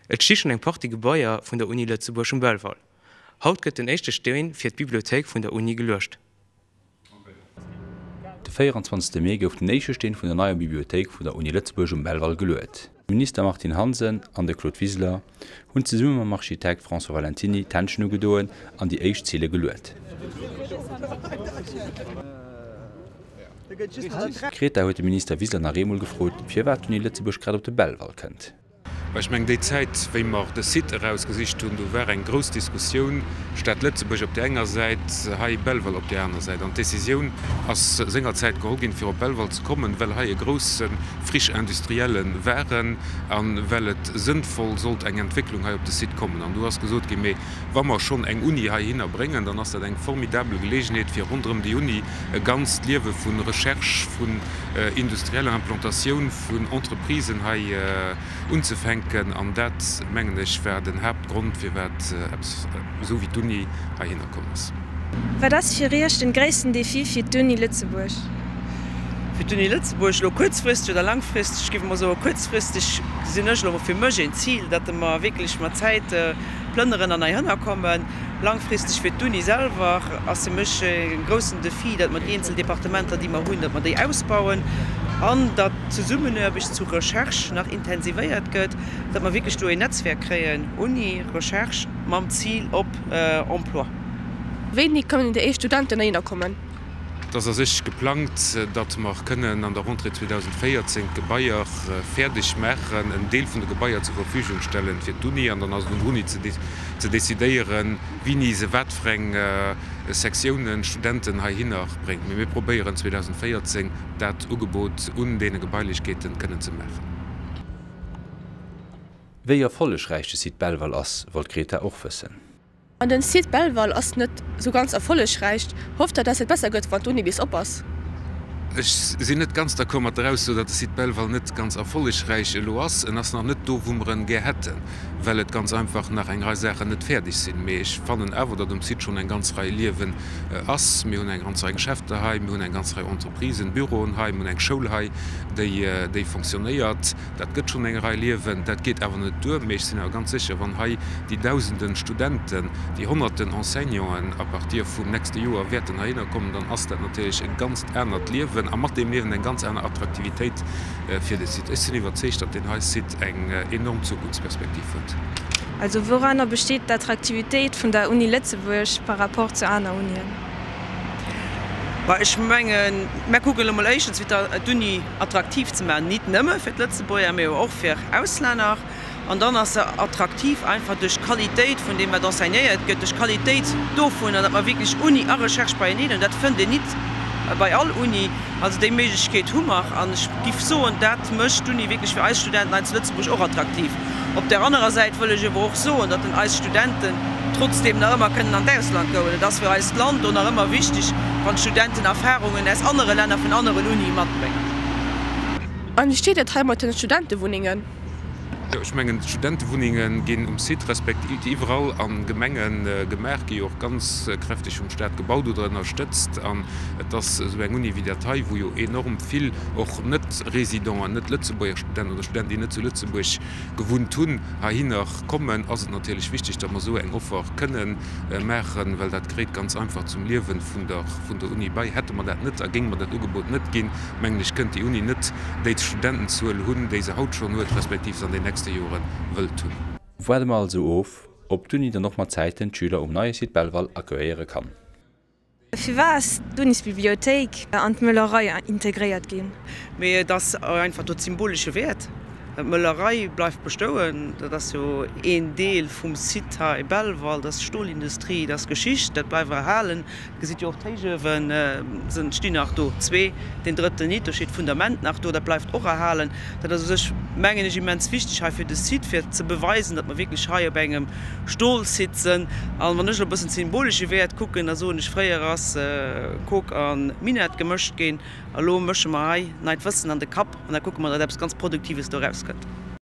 Et sti schonn eng Partie Gebaier vun der Uni Lëtzebuerg um Belval. Haut gëtt den éischte Steen fir d'Bibliothéik vun der Uni geluecht. De 24 Mee gouf den éischte Steen vun der neier Bibliothéik vun der Uni Lëtzebuerg um Belval geluet. D'Minister Martine Hansen an de Claude Wiseler hunn zesumme mam Architekt François Valentiny d'Händschen ugedoen an déi éischt Zille geluet. D'Greta huet de Minister Wiseler nach eemol gefrot, firwat d'Uni Lëtzebuerg grad op de Belval kënnt. Well ech mengen, déi Zäit, wéi mer de Site erausgesicht hunn, do war eng grouss Diskussioun, Stad Lëtzebuerg op där enger Säit, hei Belval op där aner Säit. An d'Décisioun ass sengerzäit geholl ginn, fir op Belval ze kommen, well hei e grousse Friche industrielle waren a well et sënnvoll sollt eng Entwécklung hei op de Site kommen. An do ass gesot ginn, Mee wa mer schonn eng Uni heihinner bréngen, dann ass dat eng formidabel Geleegenheet, fir ronderëm déi Uni e ganzt Liewe vu Recherche, vun industrieller Implantatioun, vun Entreprisen hei unzefänken. An dat, mengen ech, war den Haaptgrond, firwat eppes esou wéi d'Uni heihinner komm ass. Wat ass fir Iech den gréissten Défi fir d'Uni Lëtzebuerg? Fir d'Uni Lëtzebuerg elo kuerzfristeg oder langfristeg? Ech géif emol soen, kuerzfristeg gesinn ech elo emol fir mech een Zil, datt mer wierklech mat Zäit plënneren an heihinner kommen. Langfristeg fir d'Uni selwer ass fir mech e groussen Defi, datt mer déi eenzel Departementer, déi mer hunn, datt mer déi ausbauen an datt d'Zesummenaarbecht zu Recherche nach intensivéiert gëtt, datt mer wierklech do een Netzwerk kréien, Uni, Recherche, mam Zil op Emploi. Wéini kënnen déi éischt Studenten heihinner kommen? Et ass a sech geplangt, datt mer kënnen an der Rentrée 2014 d'Gebaier fäerdeg maachen, en Deel vun de Gebaier zur Verfügung stellen fir d'Uni an dann ass et un der Uni ze ze decidéieren, wini se wat fir eng Sektiounen Studenten heihinner bréngt. Mee mir probéieren 2014 dat Ugebot un deene Gebailechkeeten kënnen ze maachen. Wéi erfollegräich de Site Belval ass, wollt d'Greta och wëssen. An den Site Belval ass net sou ganz erfollegräich. Hofft der dass et besser gëtt wann d'Uni bis op ass? Ech sinn net ganz d'accord mat der Ausso, datt de Site Belval net ganz erfollegräich elo ass. En ass nach net do, wou mer en gär hätten, well et ganz einfach nach eng Rei Saachen net fäerdeg sinn. Mee ech fannen awer, datt um Site schonn eng ganz Rei Liewen ass. Mir hunn eng ganz Rei Geschäfter hei, mir hunn eng ganz Rei Entreprisen, Büroen hei, mir hunn eng Schoul hei, déi, déi fonctionnéiert. Dat gëtt schonn eng Rei Liewen. Dat geet awer net duer. Mee ech sinn awer ganz sécher, wann hei déi Dausenden Studenten, déi Honnerten Enseignanten à partir vum nächste Joer wäerten heihinner kommen, dann ass dat natierlech e ganzt anert Liewen a mat deem Liewen eng ganz aner Attraktivitéit fir de Site. Ech sinn iwwerzeegt, datt deen hei Site eng enorm Zukunftsperspektiv huet. Also wouranner besteet d'Attraktivitéit vun der Uni Lëtzebuerg par rapport zu aner Unien? Bah, ech mengen, mär kucken elo mol éischtens fir d'Uni attraktiv ze maachen, nit nëmme fir d'Lëtzebuerger, mee och fir Auslänner. An dann ass se attraktiv einfach duerch d'Qualitéit vun deem, wat enseignéiert gëtt, duerch d'Qualitéit dovunner, datt mer wierklech Uni a Recherche beieneen hunn. Dat fënnt een nit bei all Uni. Also déi Méiglechkeet hu mer. An ech giff soen, dat mécht d'Uni wierklech fir eis Studenten hei zu Lëtzebuerg och attraktiv. Op där anerer Säit wëll ech awer och soen, datt den eis Studenten trotzdeem nach ëmmer kënnen an d'Ausland goen. Et ass fir eist Land do nach ëmmer wichteg, wann d'Studenten Erfahrungen aus anere Länner, vun aneren Unie matbréngen. An wéi steet et hei mat den Studentewunnengen? Jo, ech mengen, d'Studentewunnenge ginn um Site respektiv iwwerall a Gemenge gemaach, gi jo och ganz kräfteg vum Stat gebaut oder ënnerstëtzt. An et ass esou eng Uni wéi dat hei, wou jo enorm vill och Net-Résidenten, net-Lëtzebuerger Studenten oder Studenten, déi net zu Lëtzebuerg gewunnt hunn, heihinner kommen, ass et natierlech wichteg, datt mer esou eng Offer kënnen maachen, well dat dréit ganz einfach zum Liewe vun der Uni bei. Hätte mer dat net a géinge mer dat Ugebot net ginn, mengen ech, kënnt déi Uni net déi Studentenzuel hunn, déi se haut schonn huet, respektiv se an den nächste Jore wëllt hunn. Waarde mer also of, ob d'Uni dann och mat Zäiten d'Schüler um neie Site Belval accueilléiere kann. Firwat ass d'Unisbibliothéik an d'Möllerei integréiert ginn? Mee et ass einfach do d'symbolesche Wäert. D'Möllerei bleift bestouen, dat ass jo een Deel vum Site hei Belval, dat ass d'Stolindustrie, dat ass Geschicht, dat bleift erhalen. Gesitt jo och d'Héichuewen sinn, stinn nach do, zwee, deen drëtten nit, do steet d'Fundament nach do, dat bleift och erhalen. Dat ass u sech, mengen ech, immens wichteg hei fir de Site, fir ze beweisen, datt mer wierklech hei op engem Stolsite sinn. An wann ech elo e bëssen symbolesche Wäert kucken, da soen ech, fréier ass Coke a Minett gemëscht ginn, a lo mësche mer hei neit Wëssen an de Kapp an da kucke mer, datt eppes ganz Produktives do erauskënnt.